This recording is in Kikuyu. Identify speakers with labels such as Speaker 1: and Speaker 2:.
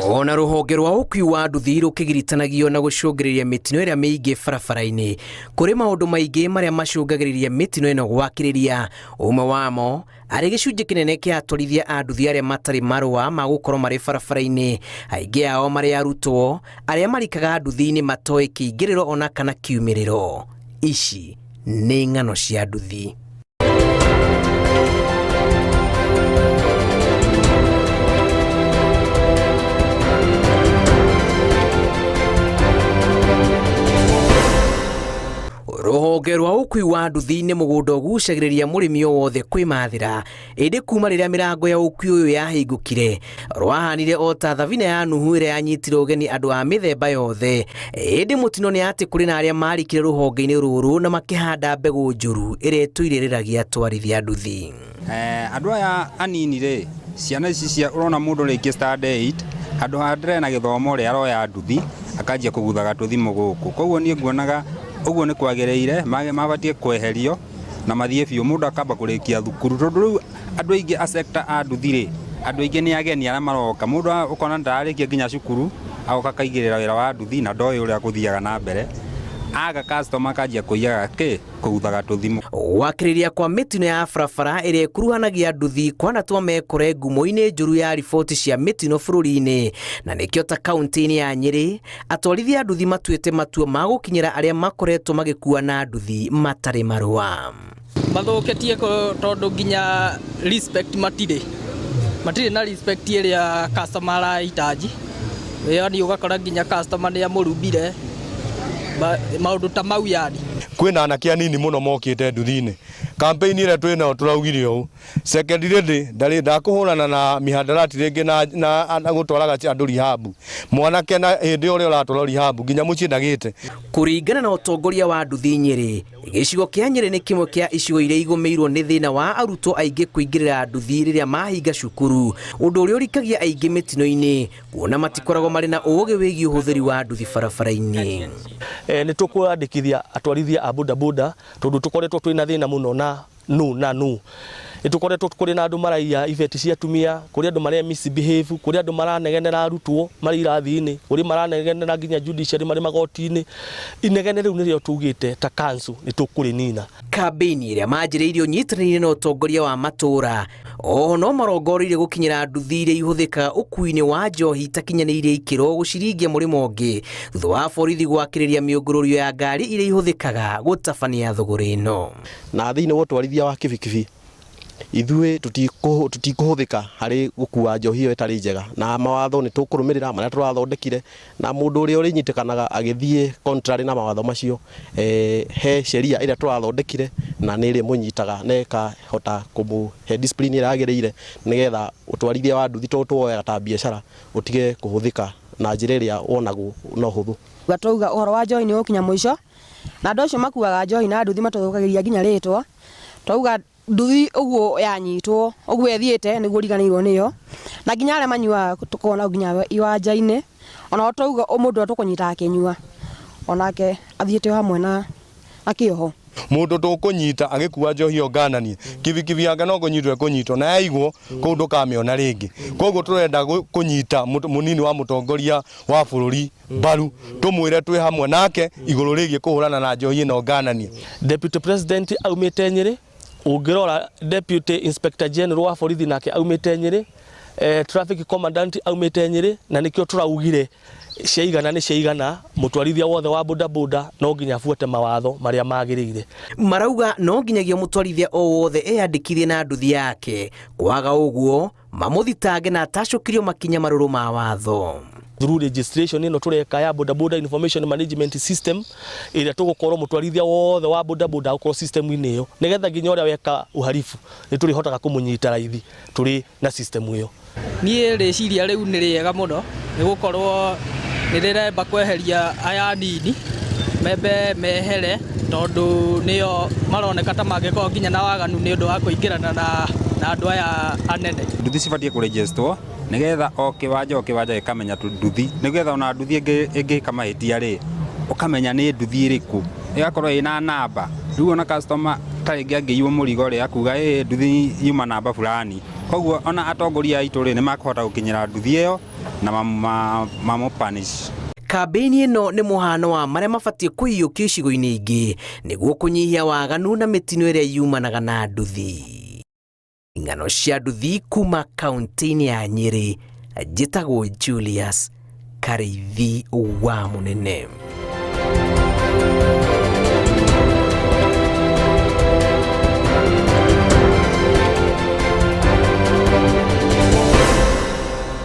Speaker 1: Ona rũhonge rwa ũkui wa nduthi rũkĩgiritanagio na gũcũngĩrĩria mĩtino ĩrĩa mĩingĩ barabara-inĩ, kũrĩ maũndũ maingĩ marĩa macũngagĩrĩria mĩtino ĩno gwakĩrĩria. Ũmwe wamo arĩ gĩcunjĩ kĩnene kĩa atwarithia a nduthi arĩa matarĩ marũa ma gũkorwo marĩ barabara-inĩ, aingĩ ao marĩ arutwo arĩa marikaga nduthi-inĩ matoĩ kĩingĩrĩro ona kana kiumĩrĩro. Ici nĩ ng'ano cia nduthi. Rũhonge rwa ũkui wa nduthi nĩ mũgũnda ũgucagĩrĩria mũrĩmi o wothe kwĩmathĩra, ĩndĩ kuma rĩrĩa mĩrango ya ũkui ũyũ yahingũkire, rwahanire o ta thabina ya Nuhu ĩrĩa yanyitire ũgeni andũ a mĩthemba yothe. Ĩndĩ mũtino nĩ atĩ kũrĩ na arĩa marikire rũhonge-inĩ rũrũ na makĩhanda mbegũ njũru ĩrĩa ĩtũire ĩrĩragia atwarithia nduthi.
Speaker 2: Andũ aya anini rĩ, ciana ici cia ũrona mũndũ rĩngĩ standard 8 handũ ha ndere na gĩthomo rĩ, aroya nduthi akanjia kũguthaga tũthimũ gũkũ. Koguo niĩ nguonaga ũguo nĩ kwagĩrĩire, mabatiĩ kweherio na mathiĩ biũ, mũndũ akamba kũrĩkia thukuru. Tondũ rĩu andũ aingĩ a sector a nduthi rĩ, andũ aingĩ nĩ ageni arĩa maroka. Mũndũ ũkona ndararĩkia nginya cukuru, agoka akaigĩrĩra wĩra wa nduthi na ndoĩ ũrĩa gũthiaga na mbere. Aga customer akanjia kũiyaga kĩ? Kũguthaga tũthimũ.
Speaker 1: Gwakĩrĩria kwa mĩtino ya barabara ĩrĩa ĩkuruhanagia nduthi kwanatũma mekore ngumo-inĩ njũru ya riboti cia mĩtino bũrũri-inĩ, na nĩkĩo ta kaunti-inĩ ya Nyĩrĩ atwarithia a nduthi matuĩte matua ma gũkinyĩra arĩa makoretwo magĩkua na nduthi matarĩ marũa.
Speaker 3: Mathũkĩtie tondũ nginya respect matirĩ, matirĩ na respect ĩrĩa customer arahitaji, yani ũgakora nginya customer nĩ amũrumire, maũndũ ta mau yani.
Speaker 4: Kwĩna anake anini mũno mokĩte nduthi-inĩ. Campaign ĩrĩa twĩ nayo tũraugire ũũ, second lady ndarĩ ndakũhũrana na mihadarati rĩngĩ na, na gũtwaraga andũ rehab. Mwanake na hĩndĩ ũrĩa ũratwarwo rehab nginya mũciĩ ndagĩte.
Speaker 1: Kũringana na ũtongoria wa nduthi Nyĩrĩ, gĩcigo kĩa Nyĩrĩ nĩ kĩmwe kĩa icigo iria igũmĩirwo nĩ thĩna wa arutwo aingĩ kũingĩrĩra nduthi rĩrĩa mahinga cukuru, ũndũ ũrĩa ũrikagia aingĩ mĩtino-inĩ kuona matikoragwo marĩ na ũũgĩ wĩgiĩ ũhũthĩri wa nduthi barabara-inĩ.
Speaker 5: Nĩ tũkwandĩkithia atwarithia a bodaboda tondũ tũkoretwo twĩna thĩna mũno na nũ na nũ. Nĩ tũkoretwo kũrĩ na andũ maraiya ibeti cia atumia, kũrĩ andũ mare misbehave, kũrĩ andũ maranegenera arutwo marĩ irathi-inĩ, kũrĩ maranegenera nginya judiciary marĩ magoti-inĩ. Inegene rĩu nĩrĩo tugĩte ta council nĩ tũkũrĩnina.
Speaker 1: Kambĩini ĩrĩa manjĩrĩirie ũnyitanĩire na ũtongoria wa matũũra oho no marongoreirie gũkinyĩra nduthi iria ihũthĩkaga ũkuui-inĩ wa njohi itakinyanĩirie ikĩro gũciringia mũrĩmo ũngĩ thutha wa borithi gwakĩrĩria mĩũngũrũrio ya ngari iria ihũthĩkaga gũtabania thũgũrĩ ĩno.
Speaker 6: Na thĩinĩ wa ũtwarithia wa kibikibi ithuĩ tũtikũhũthĩka harĩ gũkua njohi ĩyo ĩtarĩ njega, na mawatho nĩ tũkũrũmĩrĩra marĩa tũrathondekire, na mũndũ ũrĩa ũrĩnyitĩkanaga agĩthiĩ contrary na mawatho macio, he sheria ĩrĩa tũrathondekire na nĩ ĩrĩmũnyitaga na ĩkahota kũmũhe discipline ĩrĩa yagĩrĩire, nĩgetha ũtwarithia wa nduthi tondũ tũwoyaga ta biacara ũtige kũhũthĩka na njĩra ĩrĩa wonagwo na ũhũthũ.
Speaker 7: Twauga ũhoro wa njohi nĩ ũgũkinya mũico, na andũ acio makuaga njohi na nduthi matũthũkagĩria nginya rĩtwa. Twauga nduthi ũguo yanyitwo ũguo ĩthiĩte nĩguo ũriganĩirwo nĩyo, na nginya arĩa manyuaga tũkoragwo nao nginya iwanja-inĩ, onao twauga mũndũ ũrĩa tũkũnyita akĩnyua onake athiĩte o hamwe na kĩoho.
Speaker 4: Mũndũ tũkũnyita agĩkua njohi ĩyo ngananie, kibikibi yake no kũnyitwo ĩkũnyitwo na yaigwo kũu ndũkamĩona rĩngĩ. Koguo tũrenda kũnyita mũnini wa mũtongoria wa bũrũri mbaru, tũmwĩre twĩ hamwe nake igũrũ rĩgiĩ kũhũrana na njohi ĩno ngananie.
Speaker 5: Deputy President aumĩte Nyĩrĩ, ũngĩrora Deputy Inspector General wa borithi nake aumĩte Nyĩrĩ, Traffic Commandant aumĩte Nyĩrĩ, na nĩkĩo tũraugire ciaigana nĩ ciaigana, mũtwarithia wothe wa bodaboda no nginya abuate mawatho marĩa magĩrĩire.
Speaker 1: Marauga no nginyagia mũtwarithia o wothe eyandĩkithie na nduthi yake, kwaga ũguo mamũthitange na atacũkirio makinya marũrũ ma watho.
Speaker 5: Through registration ĩno tũreka ya bodaboda information management system ĩrĩa tũgũkorwo mũtwarithia wothe wa bodaboda agũkorwo system-inĩ ĩyo nĩgetha nginya ũrĩa weka uhalifu nĩ tũrĩhotaga kũmũnyita raithi tũrĩ na system ĩyo.
Speaker 3: Niĩ rĩciria rĩu nĩ rĩega mũno nĩ gũkorwo nĩ rĩremba kweheria aya anini membe mehere tondũ nĩo maroneka ta mangĩkorwo nginya na waganu nĩ ũndũ wa kũingĩrana na andũ aya anene.
Speaker 2: Nduthi cibatiĩ kũrĩnjĩcitwo nĩgetha o kĩwanja o kĩwanja gĩkamenya nduthi, nĩgetha ona nduthi ĩngĩka mahĩtia rĩ, ũkamenya nĩ nduthi ĩrĩkũ, ĩgakorwo ĩna namba. Rĩu ona customer ta rĩngĩ angĩiywo mũrigo rĩ, akuga ĩ nduthi yuma namba fulani. Koguo ona atongoria aitũ rĩ, nĩ makũhota gũkinyĩra nduthi ĩyo na mamũ punish.
Speaker 1: Kambĩini ĩno nĩ mũhano wa marĩa mabatiĩ kũiyũkio icigo-inĩ ingĩ nĩguo kũnyihia waganu na mĩtino ĩrĩa yumanaga na nduthi. Ng'ano cia nduthi kuma kaunti-inĩ ya Nyĩrĩ, njĩtagwo Julius Karĩithi wa Mũnene.